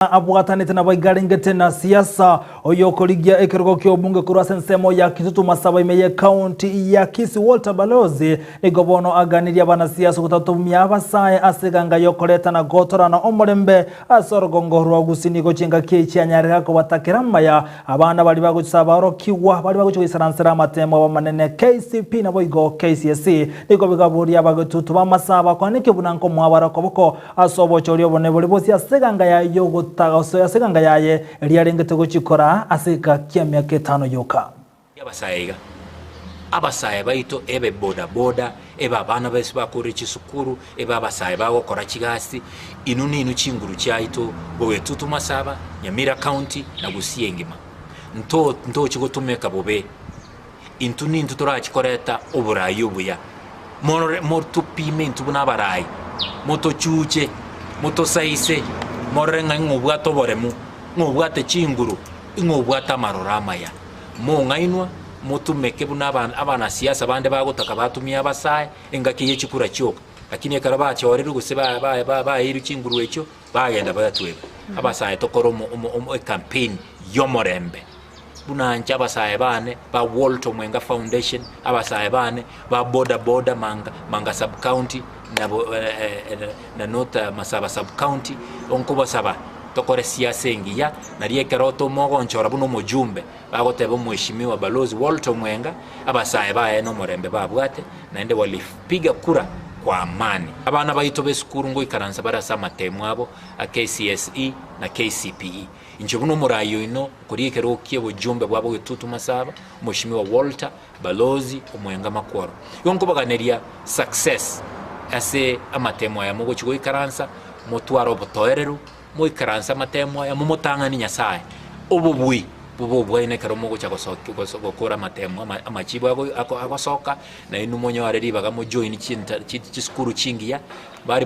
Abwatanete naboigo arengete na siasa oyokorigia ekerogo ki'obunge korwa ase ensemo ya Kitutu Masaba ime y'Ekaunti ya Kisii Walter Balozi nigo bono aganirie abanasiasa gotatomia abasae ase eganga y'okoreta na gotorana omorembe ase orogongo rwa Gusii nigo chingaki echi chianyarega kobatakera amaya abana baria bagochisa abaorokigwa baria bagochia goisaransera amatemo abo amanene KCP naboigo KCSE nigo bigaboria abagetutu b'amasabo akwaneke buna nkomoa bare okoboko Ase obochori obonene boria bosio ase eganga yaye y'ogotagosoa ase eganga yaye, eria yarengete gochikora ase egeka ki'emiaka etano yoka. Abasae iga, abasae baito ebe boda boda, ebe abana base bakorire chisukuru, ebe abasae bagokora chigasi, inwe ninwe chinguru chiaito bogetutu Masaba, Nyamira County na Gusii engima. Nto ntochi gotumeka bobe, intwe nintwe torachi koreta oborai obuya. Morore motopime intwe buna abarai, motochuche, motosaise, morore ng'a ing'o obwate oboremu, ng'o obwate chinguru, ing'o obwate amaroro amaya. Mong'ainwa, motumeke buna aba abanasiasa bande bagotaka batumie abasae engaki ye chikura chioka, lakini ekero bachorirwe gose ba ba ba baeirwe chinguru echio, bagenda bayatweba. Abasae tokore omo omo omo ecampaign y'omorembe. Buna inche abasae bane ba Walter Omwenga Foundation, abasae bane ba boda boda Manga, Manga sub county na bo na North Masaba sub county, onkobasaba tokore siasa engiya, nario ekero tomogonchora buna omojumbe, bagoteba omweshimiwa Balozi Walter Omwenga, abasae baye na omorembe babwate, naende walipiga kura kwa amani. Abana baito b'esukuru ngoikaransa bare ase amatemu abo a KCSE na KCPE. Inche buna omoraai oino okoria ekerogo ki'obojumbe bwa bogetutu Masaba, Omweshimiwa Walter Balozi Omwenga Makworo. Igo nkobaganeria success ase amatemo aya mogochia goikaransa, motware obotoereru, moikaranse amatemo aya momotang'ani Nyasaye, obobui bobe obwaino ekero mogocha gosoki goso gokora amatemo ama amachibu ago agosoka, nainwe monyore ribaga mojoin chinta chisukuru chingiya, bari.